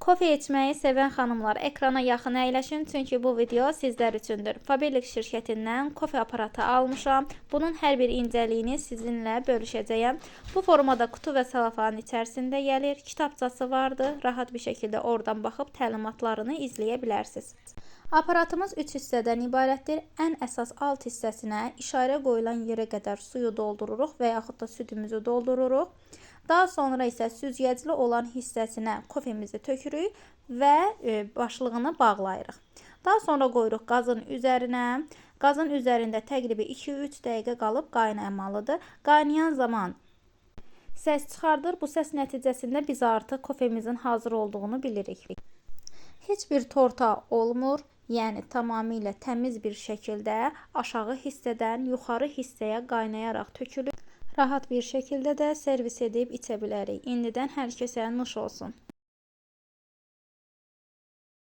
Kofe içməyi sevən xanımlar ekrana yaxın əyləşin, çünki bu video sizlər üçündür. Faberlic şirkətindən kofe aparatı almışam. Bunun hər bir incəliyini sizinlə bölüşəcəyəm. Bu formada qutu və selafanın içərisində gəlir. Kitabçası vardı. Rahat bir şəkildə oradan baxıb təlimatlarını izləyə bilərsiniz. Aparatımız 3 hissədən ibarətdir. Ən əsas alt hissəsinə işarə qoyulan yerə qədər suyu doldururuq və yaxud da südümüzü doldururuq. Daha sonra isə süzgəcli olan hissəsinə kofemizi tökürük və başlığını bağlayırıq. Daha sonra qoyuruq qazın üzərinə. Qazın üzərində təqribi 2-3 dəqiqə qalıb qaynamalıdır. Qaynayan zaman səs çıxardır. Bu səs nəticəsində biz artıq kofemizin hazır olduğunu bilirik. Heç bir torta olmur. Yəni tamamilə təmiz bir şəkildə aşağı hissədən yuxarı hissəyə qaynayaraq tökülür. Rahat bir şəkildə də servis edib içə bilərik. İndidən hər kəsə nuş olsun.